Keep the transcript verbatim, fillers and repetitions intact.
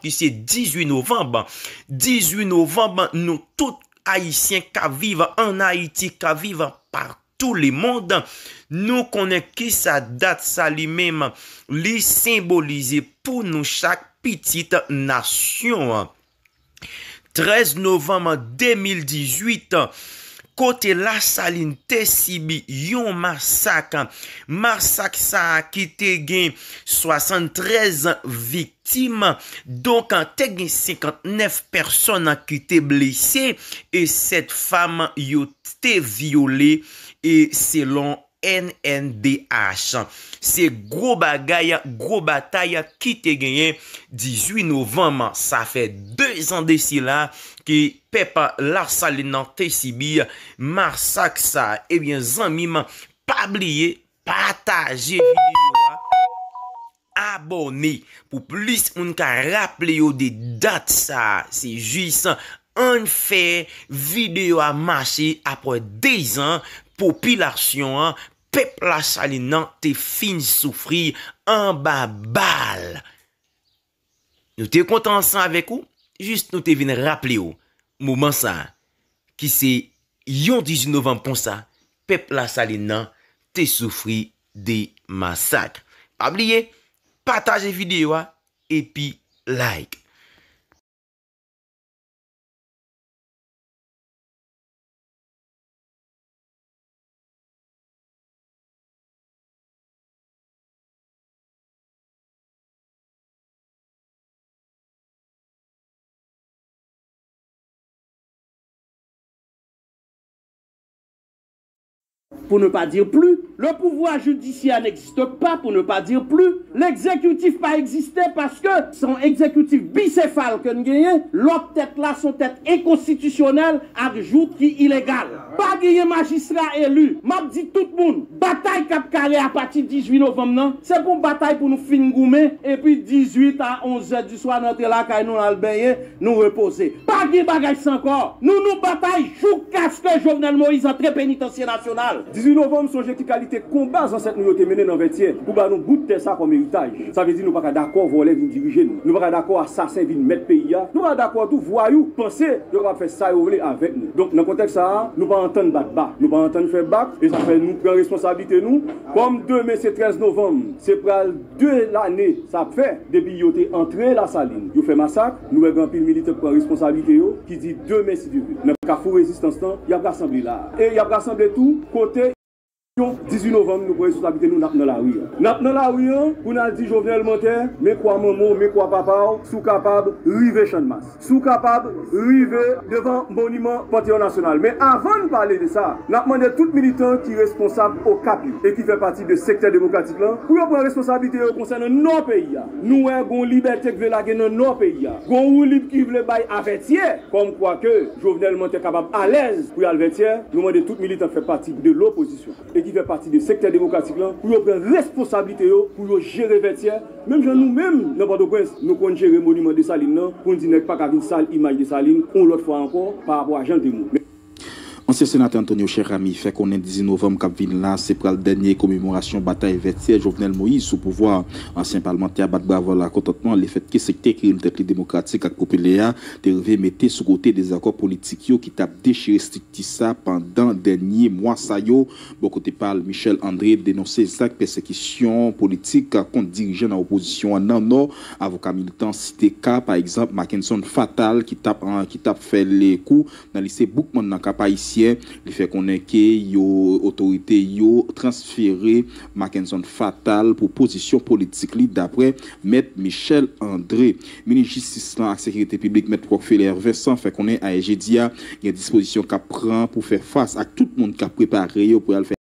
ki se dizuit novanm. Dizuit novanm, nou tout Ayisyen k ap viv ann Ayiti, k ap viv patou lemonn, nou konnen kisa dat sa li menm li senbolize pou nou chak pitit nasyon an. Trèz novanm de mil dizuit, kote Lasalin te sibi yon masak. Masak sa a ki te gen swasanntrèz viktim. Donk, te gen senkantnèf pèsòn ki te blese e sèt fanm yo te vyole, e selon N N D H. Se gwo bagay, gwo batay ki te genyen dizuit novanm. Sa fè dezan de sila ke pèp Lasalin nan te sibi masak sa. Ebyen, zanmi m, pa bliye pataje videyo a, abòne pou plis moun ka raple yo de dat sa a. Se jis ann fè videyo a mache apre dezan popilasyon an, pèp Lasalin nan te fin soufri anba bal. Nou te kontan ansanm avèk ou, jis nou te vin raple w moman sa a, ki se yon dizuit novanm konsa, pèp Lasalin nan te soufri de masak. Pa bliye, pataje videyo a epi like. Pour ne pas dire plus. Le pouvoir judiciaire n'existe pas, pour ne pas dire plus. L'exécutif pa egziste paske se yon egzekitif bisefal ke n genyen. Lòt tèt la se yon tèt enkonstitisyonèl ak jout ki ilegal. Pa genyen majistra eli. M ap di tout moun, batay k ap kare apati dizuit novanm nan, se pou batay pou nou fin goumen, epi dizuit a onz è di swa, n antre lakay nou, n al benyen, nou repoze. Pa gen bagay sa ankò. Nou, nou batay joukaske Jovenel Moïse antre penitansye nasyonal. Dizuit novanm, sonje ki kalite konba zansèt nou yo te mennen nan Vètyè pou ba nou bout tè sa kòm eritaj. Sa vle di nou pa ka dakò vòlè vin dirije nou. Nou pa ka dakò asasen vin mèt peyi a. Nou pa ka dakò tou vwayou panse yo kapab fè sa yo vle avèk nou. Donk, nan kontèks sa a, nou pa antann bat ba. Nou pa antann fè bak. E sa fè nou pran responsablite nou. Kòm demen se trèz novanm, se pral de lane sa ap fè depi yo te antre Lasalin. Yo fè masak. Nou wè gen anpil militan k pran responsablite yo, ki di demen, si Dye vle, nan Kafou Rezistans lan, y ap rasanble la a. E y ap rasanble tou kote dizuit novanm, nou pran responsablite nou, n ap nan lari a. N ap nan lari a pou n al di Jovenel mantè, men kwa manman w, men kwa papa w, si w kapab, rive Channmas. Si w kapab, rive devan moniman Panteyòn Nasyonal. Men avan n pale de sa, n ap mande tout militan ki responsab Okap yo e ki fè pati de sektè demokratik lan pou yo pran responsablite yo konsènan Nò peyi a. Nou wè gon Libète k vle lage nan Nò peyi a. Gon Woulib ki vle bay a Vètyè. Kòmkwa ke Jovenel mantè kapab alèz pou y al Vètyè, nou mande tout militan k fè pati de lopozisyon e ki fè pati de sektè demokratik lan pou yo pran responsablite yo, pou yo jere Vètyè, menm jan nou menm nan Pòtoprens, nou konn jere moniman Desalin nan, pou n di nèg pa ka vin sal imaj Desalin yon lòt fwa ankò pa rapò a jan l te mouri. Ansyen senatè Antonio Cheramy fè konnen dizuit novanm k ap vin la se pral dènye komemorasyon batay Vètyè Jovenel Moïse sou pouvwa a. Ansyen palmantè a bat bravo lakontantman lefètke sektè ki rele tèt li demokratik ak popilè a te rive mete sou kote dezakò politik yo ki t ap dechire estrikti sa pandan dènye mwa sa yo. Bò kote pa l, Michel André denonse zak pèsekisyon politik kont dirijan nan opozisyon an nan Nò. Avoka militan site ka, pa egzanp, Mackenson Fatal ki t ap, ki t ap fè l kou nan lise Boukman nan Kap Ayisyen. Li fè konnen ke yo, otorite yo transfere Mackenson Fatal pou pozisyon politik li, daprè Mèt Michel André. Minis jistis lan ak sekirite piblik, Mèt Rockfeller Vincent, fè konnen ayè jedi a, gen dispozisyon k ap pran pou fè fas ak tout moun k ap prepare yo pou y al fè